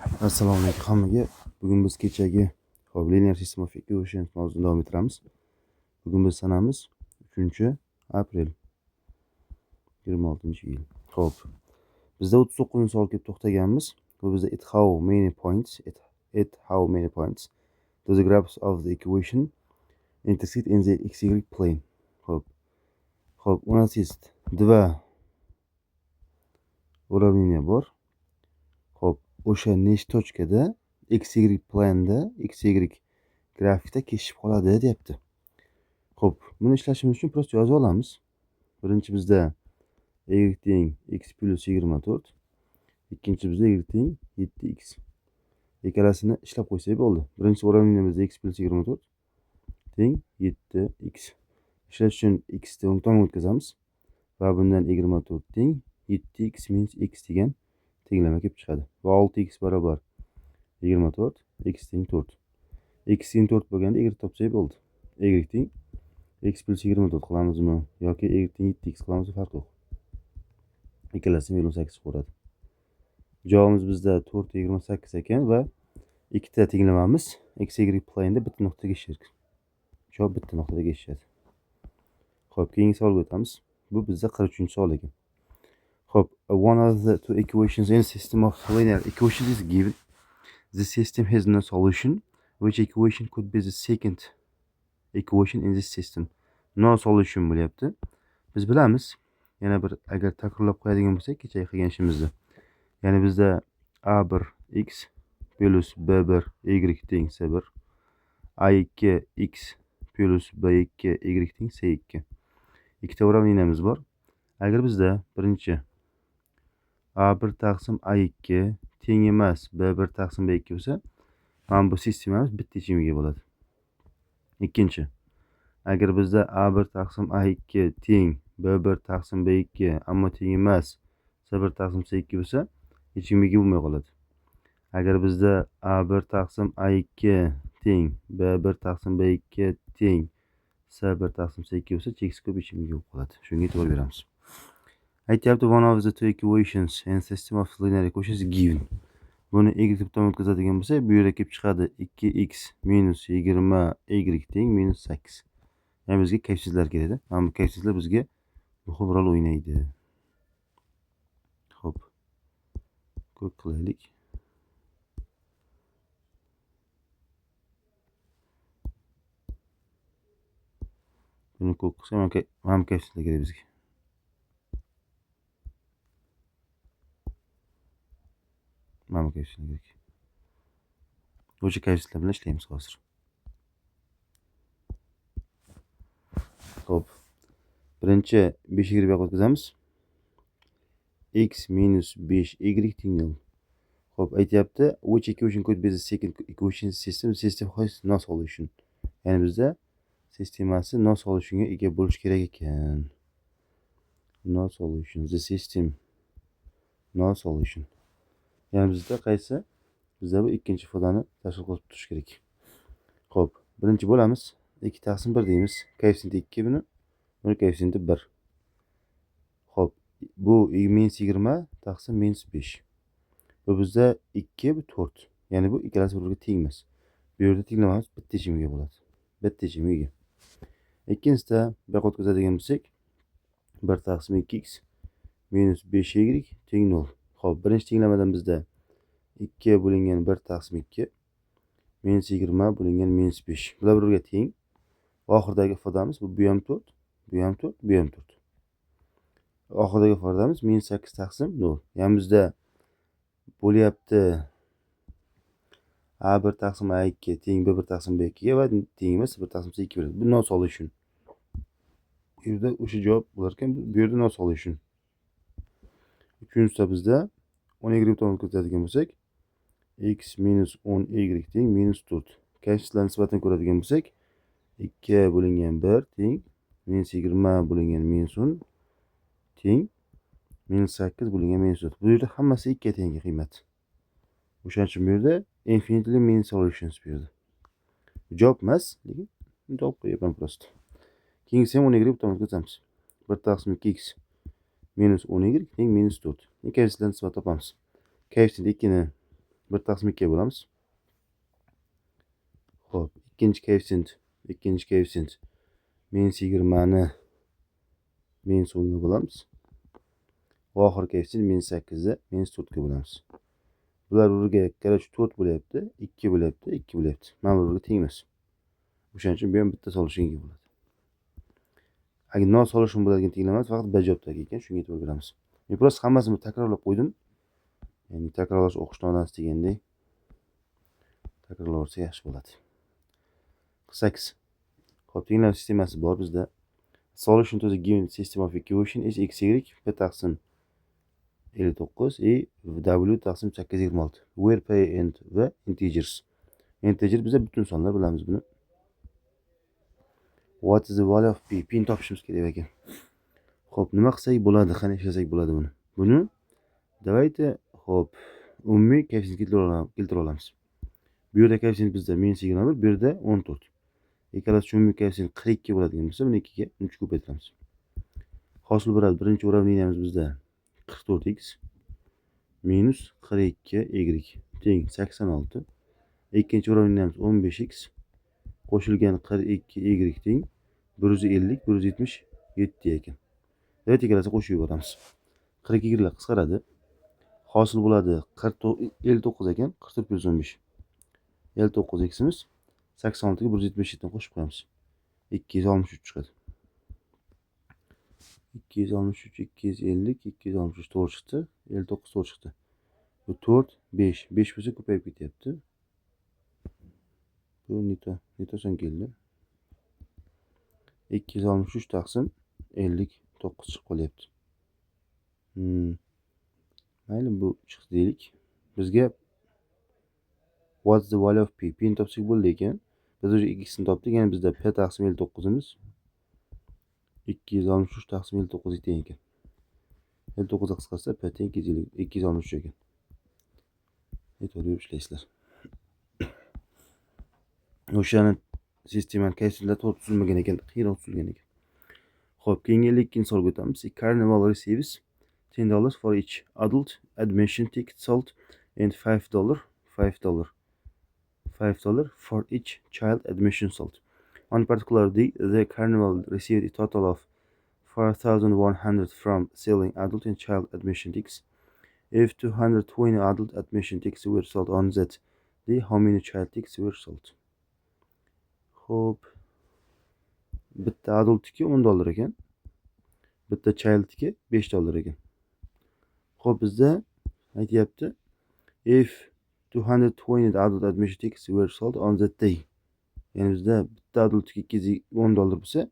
Assalomu alaykum hammaga. Bugun biz kechagi linear system of equations mavzusini davom ettiramiz. Bugun biz sanamiz 3-aprel 26-yil. Xo'p. Bizda 39-savol kelib to'xtaganmiz. Bu bizda at how many points at how many points do the graphs of the equation intersect in the xy plane. Xo'p. Xo'p, у нас есть два уравнения bor. Xo'p, o'sha nechta tochkada xy planda xy grafikda kesishib qoladi deyapti. Xo'p, buni ishlashimiz uchun просто yozib olamiz. Birinchi bizda y teng x plus 24, ikkinchi bizda y teng 7x. Ikkalasini ishlab qo'ysak bo'ldi. Birinchi уравнение bizda x plus 24 teng 7x. Ishlash uchun x ni o'ng tomonga o'tkazamiz va bundan 24 teng 7x minus x degan tenglama kelib chiqadi. Va 6x barobar 24, x teng 4. X teng 4 bo'lganda y topsak bo'ldi. Y teng x plus 24 qilamizmi yoki y teng 7x qilamizmi, farqi yo'q. Ikkalasi 28 ko'radi. Javobimiz bizda 4.28 ekan va ikkita tenglamamiz x y plane'da bitta nuqtaga kesishadi. Javob bitta nuqtada kesishadi. Xo'p, keyingi savolga o'tamiz. Bu bizda 43-savol ekan. Xo'p, one of the two equations in system of linear equations is given. The system has no solution. Which equation could be the second equation in this system? No solution bo'lyapti. Biz bilamiz. Yana bir agar takrorlab qo'yadigan bo'lsak, kechagi qilgan ishimizni. Ya'ni bizda a1 x plus b1 y teng c1, a2 x plus b2 y teng c2. Ikkita уравнениemiz bor. Agar bizda birinchi a1 taqsim a2 teng emas b1 taqsim b2 bo'lsa, mana bu sistemamiz bitta yechimga ega bo'ladi. Ikkinchi, agar bizda a1 taqsim a2 teng b1 taqsim b2 ammo teng emas c1 taqsim c2 bo'lsa, yechimga ega bo'lmay qoladi. Agar bizda a1 taqsim a2 teng b1 taqsim b2 teng c1 taqsim c2 bo'lsa, cheksiz ko'p yechimga ega bo'lib qoladi. Shunga e'tibor beramiz. Aytyapti, one of the two equations in system of linear equations is given. Buni y deb tomon o'tkazadigan bo'lsak, bu yerda kelib chiqadi 2x minus 20 y teng minus 8. Ya'ni bizga koeffitsiyentlar keladi. Mana bu koeffitsiyentlar bizga muhim rol o'ynaydi. Xo'p. Ko'k qilaylik. Buni ko'k qilsak, mana bu koeffitsiyentlar kerak bizga. Mana bu koeffitsiyentlar kerak. O'sha koeffitsiyentlar bilan ishlaymiz hozir. Xo'p. Birinchi 5 y yoqqa o'tkazamiz. X minus 5 y teng 0. Xo'p, aytyapti, which equation could be the second equation system? System has no solution. Ya'ni bizda sistemasi no solutionga ega bo'lish kerak ekan. No solution. The system no solution. Ya'ni bizda qaysi? Bizda bu ikkinchi ifodani tashkil qilib turish kerak. Xo'p, birinchi bo'lamiz. 2 taqsim 1 deymiz. Koeffitsiyenti 2 buni, buni koeffitsiyenti 1. Xo'p, bu minus 20 taqsim minus 5. Bu bizda 2, bu 4. Ya'ni bu ikkalasi bir-biriga teng emas. Bu yerda tenglamamiz bitta yechimga bo'ladi. Bitta yechimga ega. Ikkinchisida bu yoqqa o'tkazadigan bo'lsak, 1 taqsim 2x minus 5y teng 0. Xo'p, birinchi tenglamadan bizda 2 bo'lingan 1 taqsim 2 minus 20 bo'lingan minus 5. Bular bir-biriga teng. Oxiridagi ifodamiz bu ham 4, bu ham 4, bu ham 4. Oxiridagi ifodamiz minus 8 taqsim 0. Ya'ni bizda bo'lyapti a1 taqsim a2 teng b1 taqsim b2 ga va teng emas 1 taqsim c2 bo'ladi. Bu no solution. Bu yerda o'sha javob bo'lar ekan, bu yerda no solution. Uchinchisida bizda 10 y tomon ko'rsatadigan bo'lsak, x minus 10 y teng minus 4. Koeffitsiyentlar nisbatini ko'radigan bo'lsak, 2 bo'lingan 1 teng minus 20 bo'lingan minus 10 teng minus 8 bo'lingan minus 4. Bu yerda hammasi 2 ga teng qiymat. O'shaning uchun bu yerda infinitely many solutions bu yerda. Javob emas, lekin javob qo'yapman просто. Keyingisi ham 10 y tomon ko'rsatamiz. 1 taqsim 2x minus 10 y teng minus 4. Koeffitsiyentlar nisbat topamiz. Koeffitsient 2 ni 1 taqsim 2 bo'lamiz. Xo'p, ikkinchi koeffitsient minus 20 ni minus 10 ga bo'lamiz. Va oxirgi koeffitsient minus 8 ni minus 4 ga bo'lamiz. Bular bir-biriga, короче, 4 bo'lyapti, 2 bo'lyapti, 2 bo'lyapti. Mana bu bir-biriga teng emas. O'shaning uchun bu ham bitta solutionga bo'ladi. Agar no solution bo'ladigan tenglama faqat B javobdagi ekan, shunga e'tibor beramiz. Men просто hammasini takrorlab qo'ydim. Ya'ni takrorlash o'qishni onasi degandek, takrorlaversa yaxshi bo'ladi. 48. Xo'p, tenglama sistemasi bor bizda. Solution to the given system of equation is x y p taqsim 59 и w taqsim 826, where p and v integers. Integer biza butun sonlar, bilamiz buni. What is the value of p? P ni topishimiz kerak ekan. Xo'p, nima qilsak bo'ladi? Qanday ishlasak bo'ladi buni? Buni давайте, xo'p, umumiy koeffitsient keltira olamiz. Bu yerda koeffitsient bizda minus 21, bu yerda 14. Ikkalasi umumiy koeffitsient 42 bo'ladigan bo'lsa, buni 2 ga 3 ko'paytiramiz. Hosil bo'ladi, birinchi уравнение miz bizda 44x minus 42y teng 86. Ikkinchi уравнение miz 15x qo'shilgan 42y teng 150, 177 ekan. Давайте ikkalasini qo'shib yuboramiz. 42 ylar qisqaradi. Hosil bo'ladi 59 ekan, 44 plyus 15. 59 x'imiz 86 ga 177 ni qo'shib qo'yamiz. 263 chiqadi. 263, 250, 263 to'g'ri chiqdi. 59 to'g'ri chiqdi. Bu 4, 5. 5 bo'lsa ko'payib ketyapti. Bu не то, не то son keldi. 263 taqsim 59 chiqib qolyapti. Mayli, bu chiqdi deylik. Bizga what's the value of p? P ni topsak bo'ldi ekan. Biz уже x ni topdik. Ya'ni bizda p taqsim 59imiz 263 taqsim 59 ga teng ekan. 59 ga qisqarsa, p teng 263 ekan. E'tibor berib ishlaysizlar. O'shani sistemani koeffitsiyentlar to'g'ri tuzilmagan ekan, qiyinroq tuzilgan ekan. Xo'p, keyingi 52-savolga o'tamiz. Carnival receives $10 for each adult admission ticket sold and $5, $5, $5 for each child admission sold. On particular day, the carnival received a total of 4,100 from selling adult and child admission tickets. If 220 adult admission tickets were sold on that day, how many child tickets were sold? Xo'p, bitta adultniki 10 dollar ekan. Bitta childniki 5 dollar ekan. Xo'p, bizda aytyapti, if 220 adult admission tickets were sold on that day. Ya'ni bizda bitta adultniki 210 dollar bo'lsa,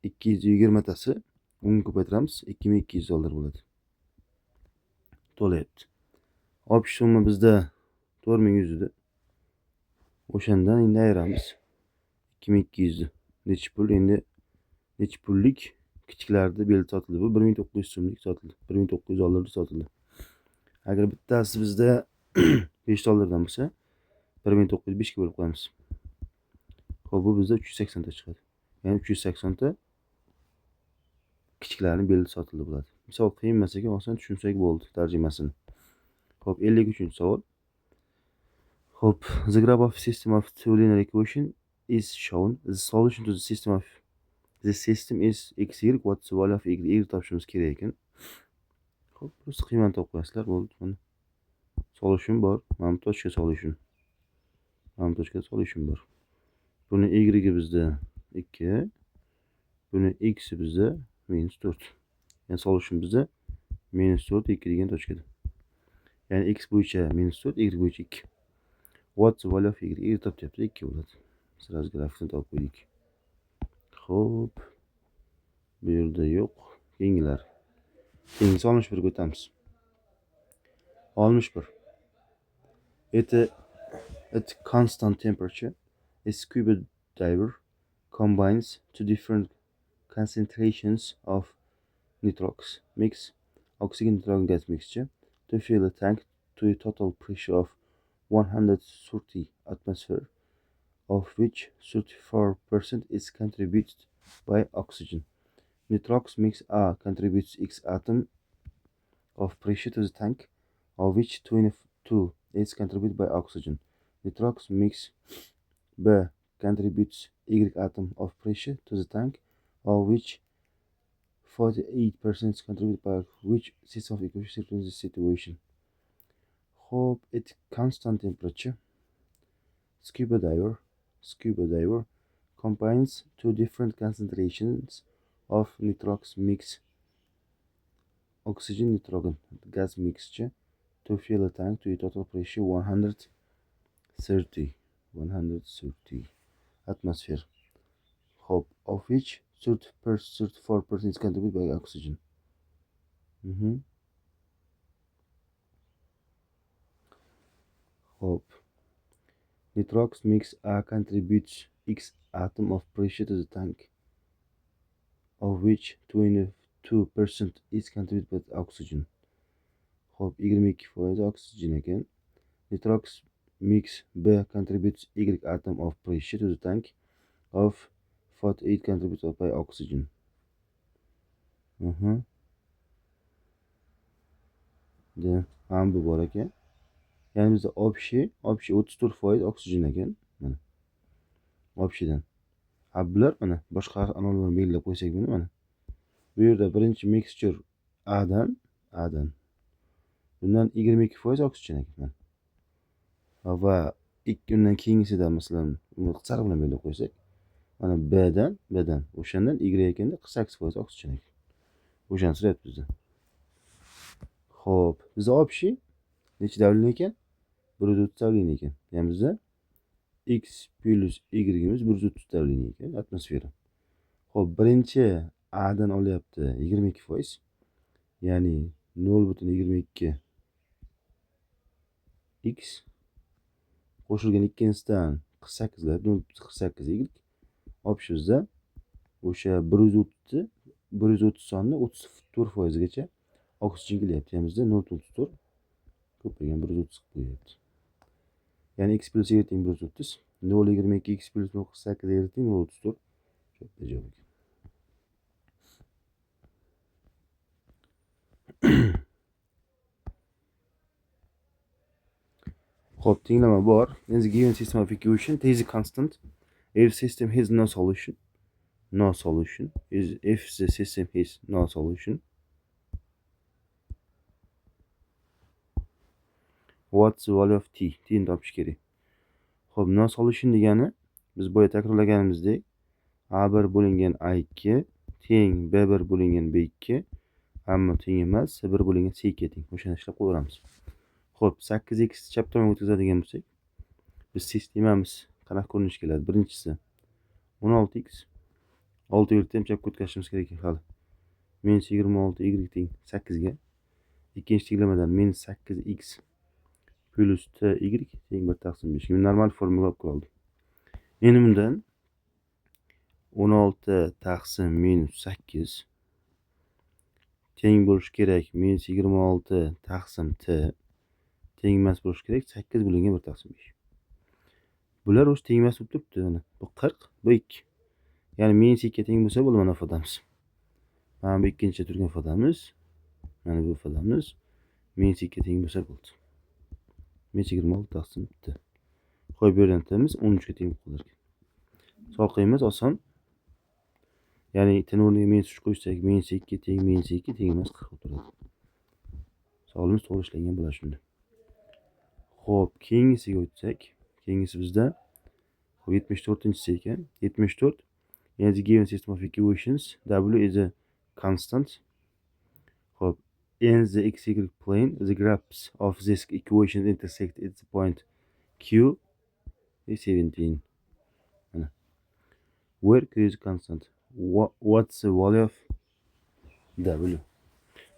220 tasi 10 ko'paytiramiz, 2200 dollar bo'ladi. To'layapti. Общий summa bizda 4100 edi. O'shandan endi ayiramiz 2200 ni. Nechi pul endi, nechi pullik kichiklarni bilet sotildi? Bu 1900 so'mlik sotildi. 1900 dollarlik sotildi. Agar bittasi bizda 5 dollardan bo'lsa, 1900 5 ga bo'lib qo'yamiz. Xo'p, bu bizda 380 ta chiqadi. Ya'ni 380 ta kichiklarni bilet sotildi bo'ladi. Misol qiyin emas ekan, oson, tushunsak bo'ldi tarjimasini. Xo'p, 53-savol. Xo'p, the graph of system of two linear equation is shown. The solution to the system of this system is x y. What's the value of y? Y topishimiz kerak ekan. Xo'p, просто qiymatni topib qo'yasizlar, bo'ldi. Mana solution bor. Mana bu точка solution. Mana bu точка solution bor. Buni y bizda 2, buni x bizda minus 4. Ya'ni solution bizda minus 4, 2 degan точка da. Ya'ni x bo'yicha minus 4, y bo'yicha 2. What's the value of y? Y topyapti, 2 bo'ladi. Сразу grafikni topib qo'ydik. Xo'p. Bu yerda yo'q. Keyingilar. Keyingisi 61 ga o'tamiz. 61. At constant temperature, a scuba diver combines two different concentrations of nitrox mix, oxygen nitrogen gas mixture, to fill a tank to a total pressure of 130 atmosphere, of which 34% is contributed by oxygen. Nitrox mix A contributes X atm of pressure to the tank, of which 22 is contributed by oxygen. Nitrox mix B contributes Y atom of pressure to the tank, of which 48% is contributed by which system of equations represents the situation. Hope at constant temperature. Scuba diver combines two different concentrations of nitrox mix oxygen nitrogen gas mixture to fill a tank to a total pressure 130 atmosphere. Hope of which 34% is contributed by oxygen. Hope nitrox mix A contributes X atom of pressure to the tank, of which 22% is contributed by oxygen. Hope 22% oxygen ekan. Nitrox mix B contributes Y atom of pressure to the tank, of 48 contributed by oxygen. Ham bu bor ekan. Ya'ni bizda общий 34% oksigen ekan. Mana. Общийdan. Ha, bular mana boshqa anonlarni belgilab qo'ysak buni mana. Bu yerda birinchi mixture A dan bundan 22% oksigen ekan mana. Va ikki undan keyingisida masalan uni sariq bilan belgilab qo'ysak, mana B dan o'shandan Y ekanda 48% oksigen ekan. O'shani so'rayapti bizdan. Xo'p, bizda общий necha davleniya ekan? 130 davleniya ekan. Ya'ni bizda x plus y'imiz 130 davleniya ekan atmosfera. Xo'p, birinchi A dan olyapti 22%. Ya'ni 0.22 x qo'shilgan ikkinchisidan 48 0.48 y. Общий bizda o'sha 130 sonni 34% gacha oksigen kelyapti. Ya'ni bizda 0.34 ko'paygan 130 qo'yyapti. Ya'ni x plus y teng 130, 0.22 x plus 0.48 y teng 0.34. Javob ekan. Xo'p, tenglama bor. In the given system of equation, T is a constant. If system has no solution, is if the system has no solution, what's the value of T? T ni topish kerak. Xo'p, no solution degani biz boya takrorlaganimizdek A1 bo'lingan A2 teng B1 bo'lingan B2, ammo teng emas, C1 bo'lingan C2 teng. O'shani ishlab qo'yaveramiz. Xo'p, 8x chap tomonga o'tkazadigan bo'lsak, biz sistemamiz qanaqa ko'rinish keladi? Birinchisi 16x 6 y ham chapga o'tkazishimiz kerak ekan hali. Minus 26 y teng 8 ga. Ikkinchi tenglamadan minus 8x plus t y teng 1/5. Men normal formaga olib oldim. Endi bundan 16 taqsim minus 8 teng bo'lishi kerak minus 26 taqsim t teng emas bo'lishi kerak 8 bo'lingan 1/5. Bular o'sha teng emas bo'lib turibdi mana. Bu 40, bu 2. Ya'ni minus 2 teng bo'lsa, bo'ldi, mana ifodamiz. Mana bu ikkinchi turgan ifodamiz. Mana bu ifodamiz minus 2 teng bo'lsa bo'ldi. Minus 26 taqsim t. Qo'yib bu yerdan t'imiz 13 ga teng bo'lib qolar ekan. Savol qilamiz, oson. Ya'ni t o'rniga minus 3 qo'ysak, minus 2 teng minus 2 teng emas 40 bo'lib turadi. Savolimiz to'g'ri ishlangan bo'ladi shunda. Xo'p, keyingisiga o'tsak, keyingisi bizda 74-inchisi ekan. 74. In the given system of equations, W is a constant. Xo'p, in the xy plane, the graphs of this equation intersect at the point Q is 17. Where Q is constant. What's the value of W?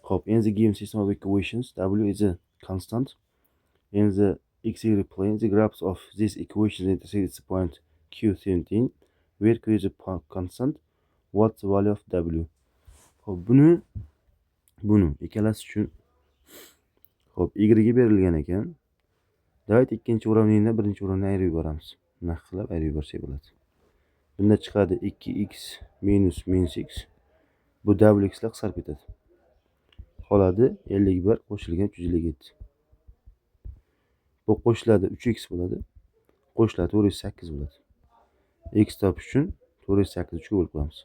Xo'p, in the given system of equations, W is a constant. In the xy plane, the graphs of this equation intersect at the point Q17, where Q is a constant. What's the value of W? Xo'p, buni ikkalasi uchun xo'p, y ga berilgan ekan. Давайте ikkinchi уравнениеdan birinchi уравнениeni ayirib yuboramiz. Bunaqa qilib ayirib yuborsak bo'ladi. Bunda chiqadi 2x minus minus x. Bu wx lar qisqarib ketadi. Qoladi 51 qo'shilgan 357. Bu qo'shiladi 3x bo'ladi. Qo'shiladi 408 bo'ladi. X topish uchun 408 3 ga bo'lib qo'yamiz.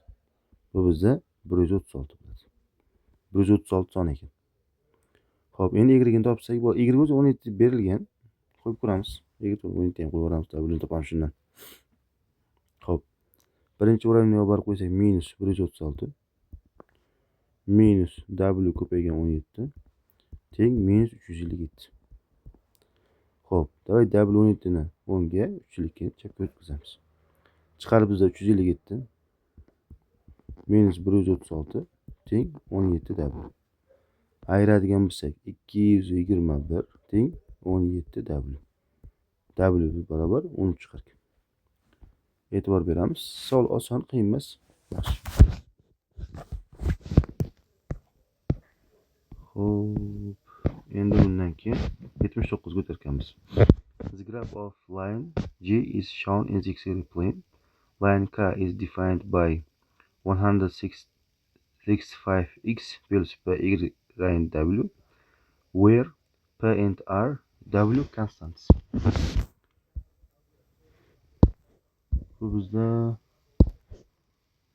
Bu bizda 136 bo'ladi. 136 son ekan. Xo'p, endi y ni topsak, bu y o'zi 17 berilgan. Qo'yib ko'ramiz. Y 17 ham qo'yib yuboramiz, W ni topamiz shundan. Xo'p. Birinchi o'rinni olib borib qo'ysak minus 136 minus W ko'paygan 17 teng minus 357. Xo'p, давай W 17 ni 10 ga 352 ni chapga o'tkazamiz. Chiqarib bizda 357 minus 136 teng 17 W. Ayiradigan bo'lsak 221 teng 17 W. W barobar 13 chiqar ekan. E'tibor beramiz. Savol oson, qiyin emas. Yaxshi. Xo'p, endi bundan keyin 79 ga o'tar ekanmiz. The graph of line G is shown in the xy plane. Line K is defined by 165x plus P y and W, where P and R W constants. Bu bizda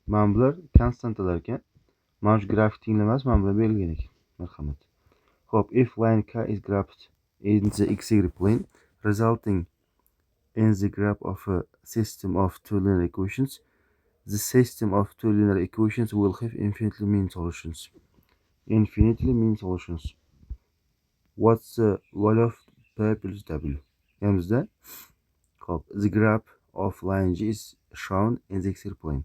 mana bular konstantalar ekan. Mana shu grafik tenglamasi mana bular berilgan ekan. Marhamat. Xo'p, if line K is graphed in the xy plane, resulting in the graph of a system of two linear equations, the system of two linear equations will have infinitely many solutions. Infinitely many solutions. What's the value of P plus W? Ya'ni bizda, xo'p, the graph of line G is shown in the xy plane.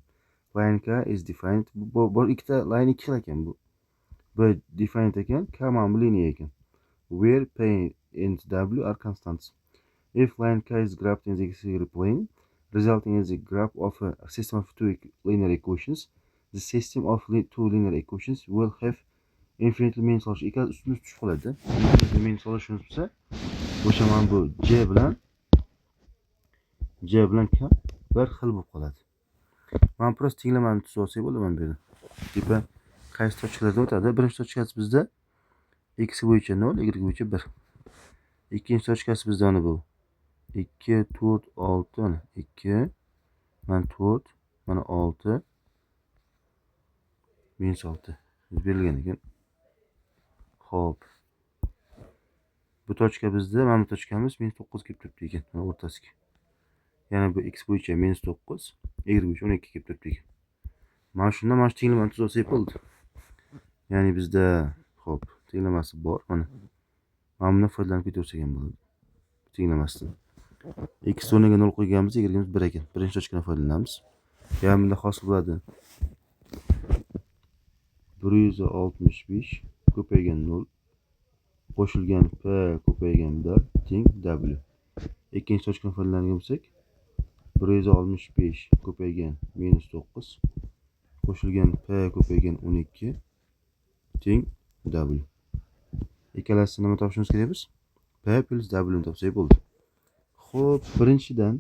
Line K is defined. Bu ikkita line ikki xil ekan bu. B defined ekan, K mana bu liniya ekan. Where P and W are constants. If line K is graphed in the xy plane, resulting in the graph of a system of two linear equations, the system of two linear equations will have infinitely many solutions. Ikkalasi ustma ust tushib qoladi. Infinitely many solutions bo'lsa, o'sha mana bu J bilan K bir xil bo'lib qoladi. Mana prosta tenglamani tuzib olsak bo'ladi mana bu yerda. Tepa qaysi tochkalardan o'tadi? Birinchi tochkasi bizda x bo'yicha 0, y bo'yicha 1. Ikkinchi tochkasi bizda mana bu 2, 4, 6, mana 2, mana 4, mana 6, minus 6 berilgan ekan. Xo'p. Bu tochka bizda, mana bu tochkamiz minus 9 kelib turibdi ekan, mana o'rtasiga. Ya'ni bu x bo'yicha minus 9, y bo'yicha 12 kelib turibdi ekan. Mana shundan mana shu tenglamani tuzib olsak bo'ldi. Ya'ni bizda, xo'p, tenglamasi bor, mana. Mana bundan foydalanib ketaversak ham bo'ladi. Tenglamasidan. X o'rniga 0 qo'yganmiz, y imiz 1 ekan. Birinchi tochkadan foydalanamiz. Ya'ni bunda hosil bo'ladi 165 ko'paygan 0 qo'shilgan P ko'paygan 1 teng W. Ikkinchi tochkadan foydalangan bo'lsak 165 ko'paygan minus 9 qo'shilgan P ko'paygan 12 teng W. Ikkalasini nima topishimiz kerak biz? P plus W ni topsak bo'ldi. Xo'p, birinchidan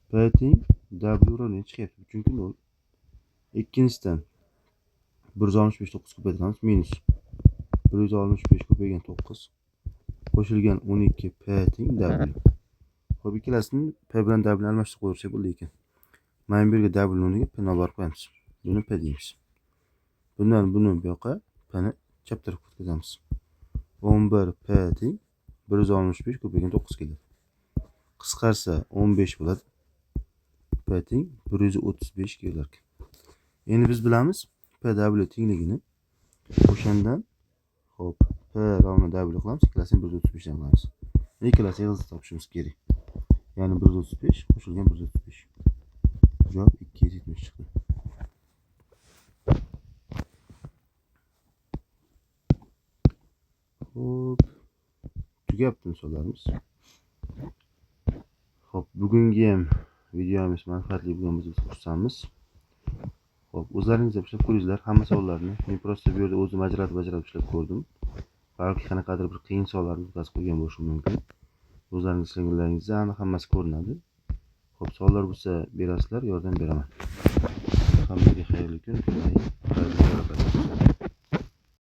P teng W o'rniga chiqyapti, chunki 0. Ikkinchisidan 165 9 ko'paytiramiz, minus 165 ko'paygan 9 qo'shilgan 12 P teng W. Xo'p, ikkalasini P bilan W ni almashtirib qo'ysak bo'ldi ekan. Mana bu yerga W o'rniga P ni olib borib qo'yamiz. Buni P deymiz. Bundan buni bu yoqqa P ni chap tarafga o'tkazamiz. 11 P teng 165 ko'paygan 9 keladi. Qisqarsa 15 bo'ladi. P teng 135 kelar ekan. Endi biz bilamiz P W tengligini. O'shandan xo'p, P ravna W qilamiz, ikkalasini 135 dan qilamiz. Ikkalasini yig'ib topishimiz kerak. Ya'ni 135 qo'shilgan 135. Javob 270 chiqdi. Xo'p, tugabdi misollarimiz. Xo'p, bugungi ham videomiz manfaatli bo'lgan bo'lsa biz xursandmiz. Xo'p, o'zlaringiz ham ishlab ko'ringlar hamma savollarni. Men prosta bu yerda o'zim ajratib ishlab ko'rdim. Balki qanaqadir bir qiyin savollarni o'tkazib qo'ygan bo'lishim mumkin. O'zlaringiz ishlaganlaringizda aniq hammasi ko'rinadi. Xo'p, savollar bo'lsa berasizlar, yordam beraman. Hammaga xayrli kun, xayrli.